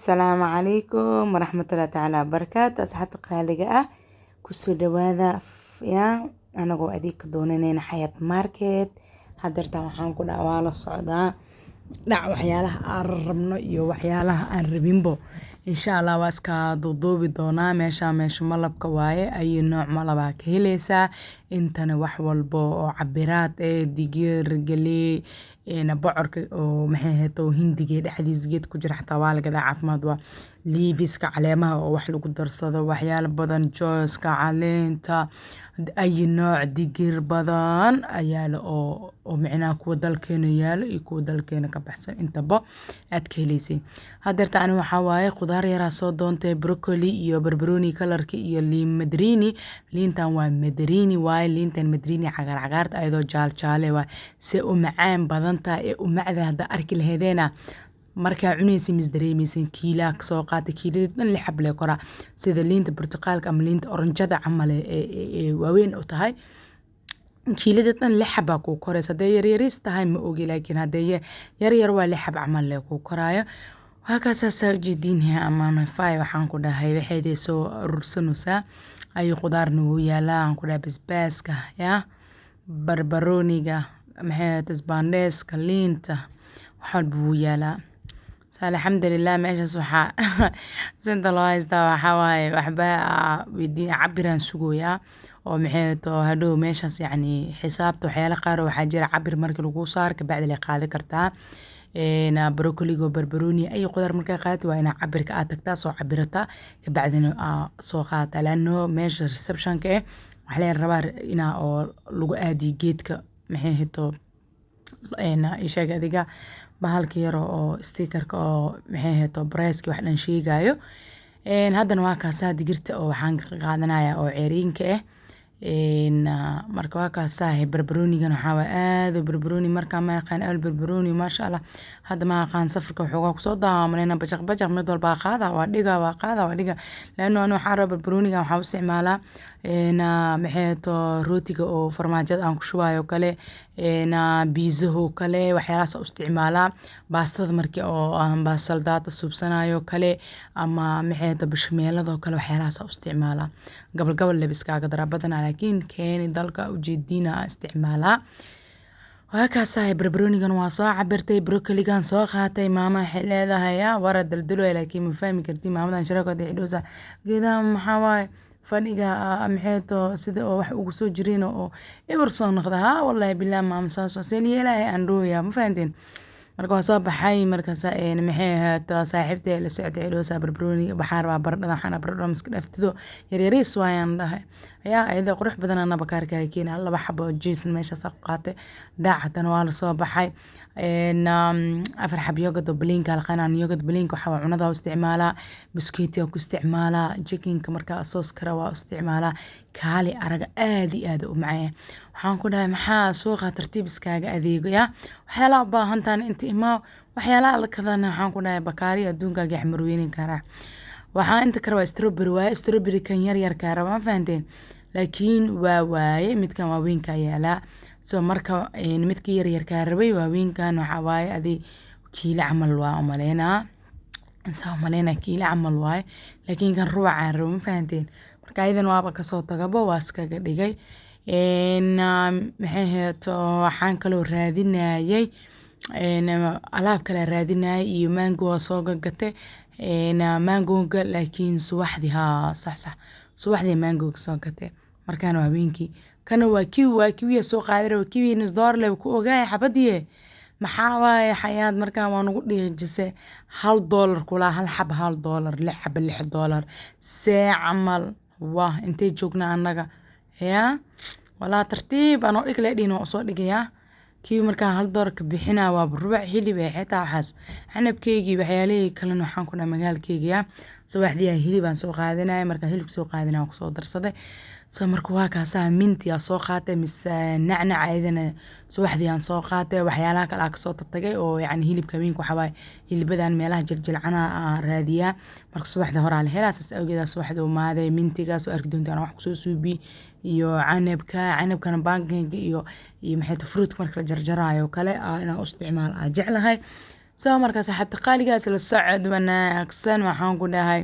Asalaamu calaykum waraxmatullaahi tacaala wabarakaatu. Asxaabta qaaliga ah, kusoo dhawaada. Yaa anagoo adeeg ka doonanayna Xayaat Market. Hadeertaan waxaan ku dhaha waa la socdaa dhac waxyaalaha aan rabno iyo waxyaalaha aan rabinbo. Insha Allah waa iska duuduubi doonaa. Meesha meesha malabka waaye, ayu nooc malabaa ka heleysaa. Intana wax walbo oo cabiraad eh, digir, galey, bocorka oo maxay ahayd oo hindiga dhexdiisa geed ku jira xataa waa la gadaa, caafimaad waa. Leaves-ka, caleemaha oo wax lagu darsado, waxyaalo badan, jooska, caleenta, ayu nooc digir badan ayaa la oo micnaha kuwa dalkeena yaalo iyo kuwa dalkeena ka baxsan intaba aad ka heleysay. Hadeerta ani waxaa waaye khudaar yaraa soo doontay, broccoli iyo barbarooni kalarka iyo liin madrini. Liintan waa madrini waaye, liintan madrini cagaar cagaarta ayadoo jaal jaale waaye. Se u macaan badan tahay ee u macda hadda arki laheedeena markaa cunaysa mis dareemaysin. Kiilaa kasoo qaatay, kiilada dhan lix xab lee koraa, sida liinta burtuqaalka ama liinta oranjada camal ee waaweyn u tahay. Kiilada dhan lix xabaa kuu koraysa. Hadday yaryariis tahay ma ogi, laakiin hadday yaryar waa lix xab camal lee kuu koraayo. Halkaasaa ujeediinha amaana fay. Waxaan ku dhahay waxayday soo urursanaysaa. Ayuu khudaarna wuu yaalaa. Waxaan ku dhahay basbaaska, yaa barbarooniga, maxay ahayd, isbaandheeska, liinta, wax walba wuu yaalaa. Alxamdulilah, meeshaas waxaa sinta loo haystaa waxaa waaye waxba weydiin, cabiraan sugoyaa oo maxay ahayd hadhow meeshaas yacni xisaabta. Waxyaala qaar waxaa jira cabir markii lagu saaro kabacdi lay qaadi kartaa. Broccoliga, barbarooni, ay khudaar markaa qaadati waa inaa cabirka aad tagtaa, soo cabirataa, kabacdina aa soo qaadataa, laano meesha receptionka eh waxaa laga rabaa inaa oo lagu aadiyo geedka, maxay ahayd, isheeg adiga bahalka yar oo stickerka oo maxay ahayd price-ki wax dhan sheegayo. Haddana waa kaasaa digirta oo waxaan ka qaadanayaa oo ceeriinka ah. Marka waa kaasaa. Barbaroonigan waxaa waaye aad u barbarooni markaa ma aqaan al barbarooni, maasha Allah. Hadda ma aqaan, safarka waxoogaa kusoo daamanayna bajaq bajaq, mid walbaa qaada waa dhiga, waa qaada waa dhiga, laano ani waxaan rabaa barbaroonigan waxaa u isticmaalaa maxay to rootiga oo farmaajada aan ku shubayo kale, biizaho kale, waxyaalahaas u isticmaalaa. Baastada markii oo aan baasaldaata suubsanayo kale ama maxay to bishameelada kale, waxyaalahaas u isticmaalaa. Gabal gabal leb iskaaga daraa badanaa, laakiin keeni dalka ujeediina isticmaalaa. Waa kaasahay. Barbaroonigan waa soo cabirtay, broccoligan soo qaatay. Maama waxay leedahay yaa wara daldaloy, laakiin ma fahmi karti maamadan sharakooda xidhoosa geedaha. Maxaa waaye fadhiga, maxay to sida oo wax ugu soo jireen oo eber soo noqda. Haa, wallahi billahi, maama saas waa seel yeelaya aan dhooya, ma fahanteen? Marka waa soo baxay. Markaas maxay ahayd saaxiibtay la socotay xidhoosa barbarooni waxaan rabaa baradhada, waxaan rabaa baradhada miska dhaftido yaryariis waayaan dhahay ayaa ayada qurux badan ana bakaarkaaga keena laba xabo oo jeesan meeshaas ku qaatay dhac. Haddana waa la soo baxay. Afar xab yogurt oo plain-ka laqanaan. Yogurt plain-ka waxaa waa cunada u isticmaalaa, biscuit ku isticmaalaa, chickenka markaa sauce kara waa isticmaalaa. Kaali araga aad iyo aad u macaan. Waxaan ku dhahay maxaa suuqa tartiib iskaaga adeegaya, waxyaalaha u baahantaan inta imaa, waxyaalaha la kadana. Waxaan ku dhahay bakaari adduunkaaga xmarweynin karaa. Waxaa inta kale waa strawberry waaye, strawberry kan yar yarkaa raba, ma fahanteen? Laakiin waa waaye midkan waaweynka yaalaa. So marka midka yar yarkaa rabay, waaweynkan waxaa waaye adi kiilo camal waa umaleynaa, saa umaleynaa kiilo camal waaye, laakiin kan rubacaan rabo, ma fahanteen? Marka ayadan waaba kasoo tagabo, waa iskaga dhigay. Maxay ahayd, waxaan kaloo raadinayay alaab kale raadinayay iyo mango waa soo gagatay mangoga, laakiin subaxdii, haa, sax sax, subaxdii mangoga soo gatay. Markaana waa habeenkii. Kana waa kiwi, waa kiwiya soo qaaday rabo. Kiwi nus dollar le ku ogaay xabadii. Maxaa waaye Xayaat markaan waa nagu dhiijisay $1 kulaa, hal xab $1, lix xaba $6, see camal wah. Intee joognaa annaga? Yaa walaa tartiib anoo dhig le dhihin waa usoo dhigayaa kiwi. Markaan $1 ka bixinaa waa rubac hilib ee xitaa waxaas canabkeygii waxyaalihii kalena. Waxaan ku dhahay magaalkeyga subaxdii aan hilib aan soo qaadanaya. Markaan hilib soo qaadanaya waan kusoo darsaday. So marka waa kaasaa. Minti aa soo qaatay mise nacnac, ayadana subaxdii aan soo qaatay. Waxyaalaha kale aa kasoo tagtagay oo yacni hilibka habeenka waxaa waaye hilibadan meelaha jiljilcana aan raadiyaa. Marka subaxda horaa la helaa, saas awgeed subaxda umaaday. Mintigaas oo arki doontaan wax kusoo suubi iyo canabka, canabkana pancake iyo iyo maxay tahay fruit marka la jarjaraayo kale inaan u isticmaalo aan jeclahay. Soo marka saxaabta qaaligaas, la socod wanaagsan. Waxaan ku dhahay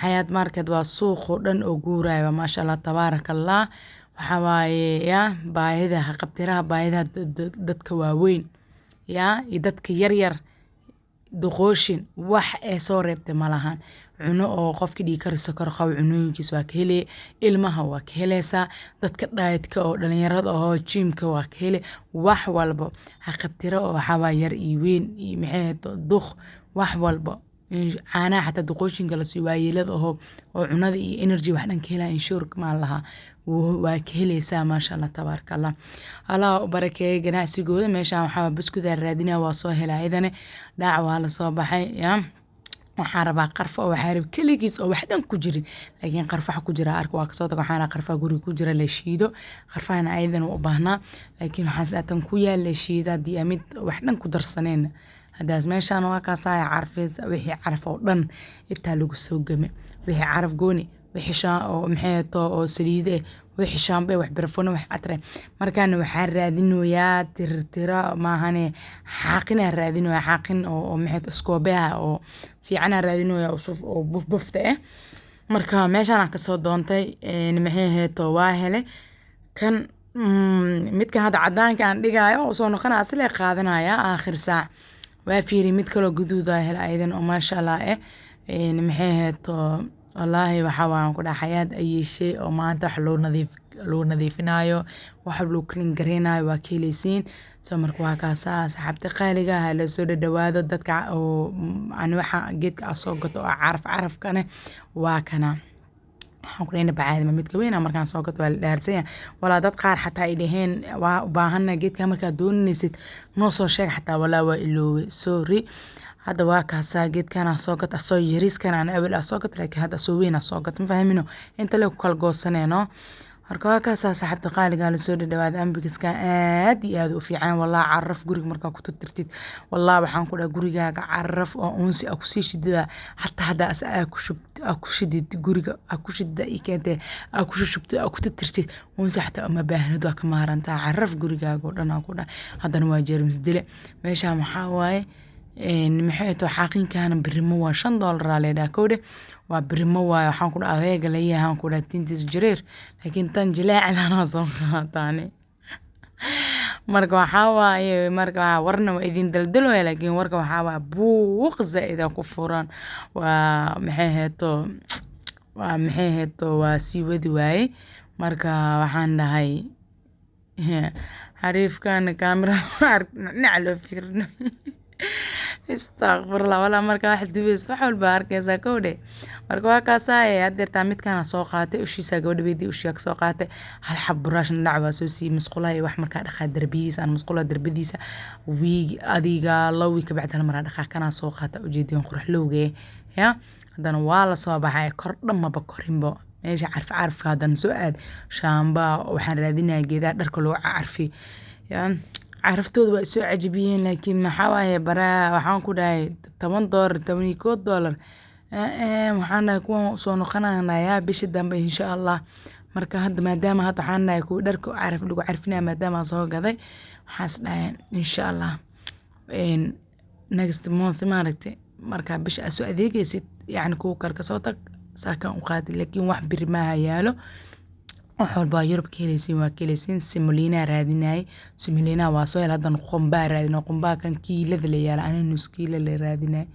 Xayaat Market waa suuq oo dhan oo guuraya, maasha Allah tabaaraka Allah. Waxaa waaye ya baahida qabtiraha baahida dadka waaweyn ya iyo dadka yaryar, duqooshin, wax ee soo reebtay malahan. Cuno oo qofki dhiig kar, sokor qabo, cunooyinkiis waa ka helay, ilmaha waa ka helaysaa, dadka dietka oo dhalinyarada oo gymka waa ka heli, wax walbo haqabtiro oo waxaa waa yar iyo weyn iyo maxay duq, wax walbo. Caanaha xataa duqooshinka la siiyo, waayeelada oo cunada iyo energy wax dhan ka helaya, Ensure maa lahaa, waa ka helaysaa, maasha Allah tabaaraka Allah. Allah u barakeeyay ganacsigooda. Meeshaan waxaa buskudaa raadinaya, waa soo helay ayadane, dhaac waa la soo baxay. Ya waxaan rabaa qarfo oo waxaa rab keligiis oo wax dhan ku jirin, laakiin qarfaha ku jira arka, waa kasoo taga. Waxaana qarfaha guriga ku jira la shiido, qarfahana ayadana u baahnaa, laakiin waxaan isdhaha tan ku yaal la shiido haddii mid wax dhan ku darsaneen. Haddaas meeshaan waa kaasaya carfis, wixii caraf oo dhan intaa lagu soo game, wixii caraf gooni, wixii shaa oo maxay to oo saliid eh, wixii shaambo, wax barfuun, wax catre. Markaana waxaa raadinoyaa tirtira maahane, xaaqinaa raadinoyaa, xaaqin oo maxay iskoobeha oo fiicanaa raadinoyaa oo buf bufta eh. Marka meeshaan aan kasoo doontay, maxay ahayd, waa helay kan midkan hadda cadaanka aan dhigaayo oo soo noqonaya, aslee qaadanaya aakhir saac. Waa fiiri, mid kaloo guduud ah helay ayadan oo maasha Allah eh. Maxay ahayd, wallaahi waxaa waan ku dhahay Xayaat ayay shay oo maanta wax loo nadiif loo nadiifinayo, wax loo clean gareynayo, waa ka heleysiin. Soo marka waa kaasaa, asxaabta qaaliga ah, la soo dhadhawaado. Dadka oo ani waxa geedka aan soo gato oo caraf carafkane waa kana. Waxaan ku dhahay bacaadima midka weyn markaan soo gato waa la dhaarsan yahay, walaa dad qaar xataa ay dhaheen waa u baahana geedka, markaad doonaysid noo soo sheeg xataa, walaa waa iloobay, sorry. Hadda waa kaasaa geedkan aan soo gato, asoo yariiskan aan awal aan soo gato, laakiin hadda asoo weyn aan soo gato, ma fahmino inta le ku kala goosanayno. Marka waa kaasaa, saxaabta qaaliga, la soo dhadhawaada. Ambigiska aad iyo aad u fiican walaa, caraf guriga markaa ku tirtirtid, walaa waxaan ku dhahay gurigaaga caraf oo uunsi aa kusii shidida, xataa haddaa as aa ku shub aa ku shidid guriga aa ku shidida ii keentee aa ku shushubtid aa ku tirtirtid, uunsi xataa uma baahnid, waa ka maarantaa caraf gurigaaga oo dhan. Aa ku dhahay haddana waa jeermis dile. Meeshaan waxaa waaye, maxay tahay, xaaqinkaana birimo waa $5 aa leedhaha kowdhe, waa birimo waaye. Waxaan ku dhahay adeega layahay, aan ku dhahay tintiis jareer, laakiin tan jileecdanaa soo qaataani. Marka waxaa waaye, marka warna waa idin daldalooya, laakiin warka waxaa waaye buuq zaa'id aa ku furan, waa maxay ahayd, waa maxay ahayd, waa sii wadi waaye. Marka waxaan dhahay xariifkan kaamira dhinaca loo fiirino, astaqfirullah, walaa marka wax dubayso wax walba arkaysaa kowdhe. Marka waa kaasaaye, hadeertaa midkaan soo qaatay, ushiisa gabadha weydii, ushiyaa kasoo qaatay hal xab buraashna dhinac waa soo siiyey. Musqulaha iyo wax markaa dhaqaa darbiyadiisa, aan musqulaha darbadiisa wiig adiga 2 wiig kabacdi hal maraa dhaqaa. Kanaa soo qaata, ujeedin quruxlowge ya. Haddana waa la soo baxay, kor dhan maba korinbo meesha carfi carfka. Haddana soo aad shaamba, waxaan raadinaya geedaha dharka loo carfi ya, caraftooda waa isoo cajabiyeen, laakiin maxaa waaye baraa, waxaan ku dhahay $10, $11. Waxaan dhahay kuwan soo noqonayaa bisha dambe insha Allah. Marka hadda maadaama hadda waxaan dhahay kuwa dharka caraf lagu carfinaya maadaama soo gaday, waxaas dhahay insha Allah next month maaragtay markaa bisha aad soo adeegaysid, yacni kuwa kale kasoo tag saakan u qaadi, laakiin wax biri maaha yaalo, wax walba Yurub ka heleysiin, waa ka heleysiin. Semolina raadinayay, semolina waa soo hel. Haddana qumbaa raadinay, qumbaa kan kiilada la yaala, ani nus kiilo la raadinay,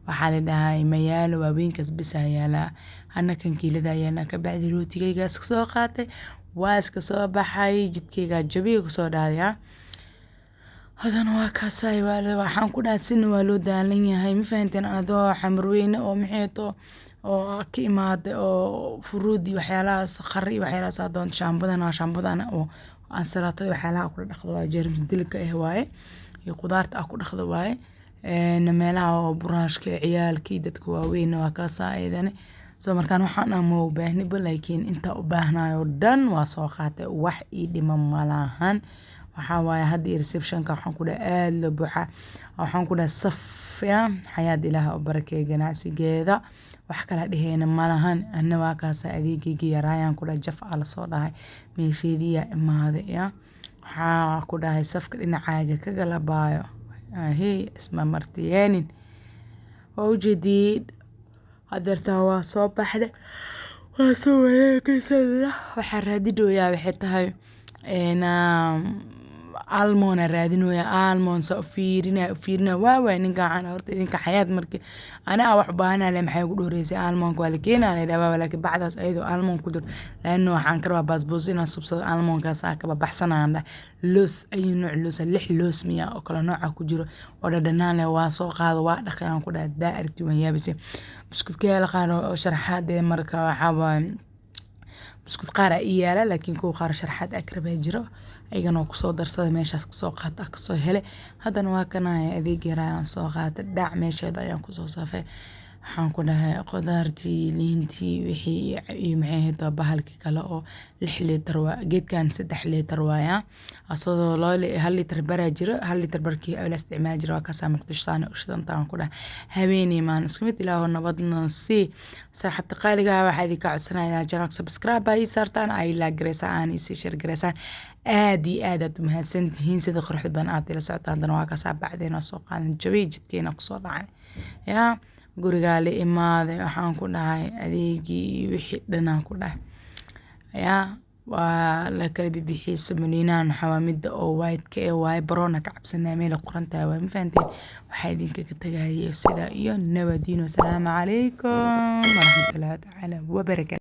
waxaa la dhahay ma yaalo, waaweynkaas bes aa yaalaa, ana kan kiilada yaala. Kabacdi rootigayga iska soo qaatay, waa iska soo baxay, jidkayga jabiga kusoo dhahaya. Haddana waa kaasay, waxaan ku dhahay sina waa loo daalan yahay, ma fahanteen? Adoo Xamarweyne oo maxay oo ka imaaday oo furuud iyo waxyaalahaas, qare iyo waxyaalahaas aa doonto. Shaambadan waa shaambadan oo ansalaatada waxyaalaha kula dhaqdo waaye, jeermis dilka ah waaye, iyo qudaarta aa ku dhaqdo waaye. Meelaha oo buraashka ciyaalka iyo dadka waaweyn waa kaasaa ayadana. Soo markaan waxaan ma u baahniba, laakiin inta u baahnayo dhan waa soo qaatay, wax ii dhiman malahan. Waxaa waaye hadda iyo receptionka waxaan ku dhahay aad loo buuxa, waxaan ku dhahay saf ya. Xayaat Ilaah u barakeeyo ganacsigeeda, wax kala dheheyna malahan. Ana waa kaasa adeegayga yaraayaan ku dhahay jaf aa lasoo dhahay, meesheediyaa imaaday ya. Waxaa ku dhahay safka dhinacaaga ka galabaayo. Ahey, isma martiyeenin. Waa ujeediin, hadeertaan waa soo baxday, waa soo wareegaysanaa. Waxaa raadinooyaa waxay tahay almond aa raadinooyaa. Almond saa u fiirinaya, u fiirinaya, waa waay. Ninkan waxaan horta idinka Xayaat markii ani aan wax u baahanaa leh, maxay ugu dhoreysay? Almondka waa la keenaa la dhahaa, laakiin bacdaas ayadoo almond ku jirto laano waxaan ka rabaa basbuus inaan subsado. Almondkaas aa kaba baxsanayaan dhah. Loos ayu nooc loos, lix loos miya oo kala nooca ku jiro oo dhadhanaan leh, waa soo qaado, waa dhaqay. Aan ku dhahay daa aragti waan yaabisay. Buskudka la qaado oo sharaxaad ee marka waxaa waaye buskud qaar aa ii yaala, laakiin kuwa qaar sharaxaad aa ka rabaa jiro, ayagana waa kusoo darsaday, meeshaas kasoo qaata, kasoo helay. Haddana waa kanaya, adeeg yar ayaan soo qaatay, dhac meesheeda ayaan kusoo safay. Waxaan ku dhahay qudaartii, liintii, wixii iyo maxay ahayd, bahalkii kale oo 6 liitar waa geedkan, 3 liitar waaya. Asagoo loo 1 liitar baraa jiro, 1 liitar barkii la isticmaali jiro. Waa kaasaa Muqdisho saana u shidantaan ku dhahay habeenii maalin isku mid. Ilaahu nabadna sii. Saaxiibta qaaliga ah, waxaa idinka codsanayaa channelka subscribe aa ii saartaan, ay like gareysaan, aan isii share gareysaan. Aad iyo aad aad u mahadsantihiin sida quruxda badan aad ila socotaan. Haddana waa kaasaa, bacdeen waa soo qaadan, jabay jidkeena kusoo dhacay, yaa gurigaa la imaaday. Waxaan ku dhahay adeegii iyo wixii dhanaan ku dhahay, yaa waa la kala bibixiyey. Samaliinahan waxaa waa midda oo white ka ee waaye, baroona ka cabsanaya meel ay qoran tahay waa. Ma fahanteen? Waxaa idinkaga tagayay sidaa iyo nabadiino. Asalaamu calaykum waraxmatullaahi tacaala wabarakaatu.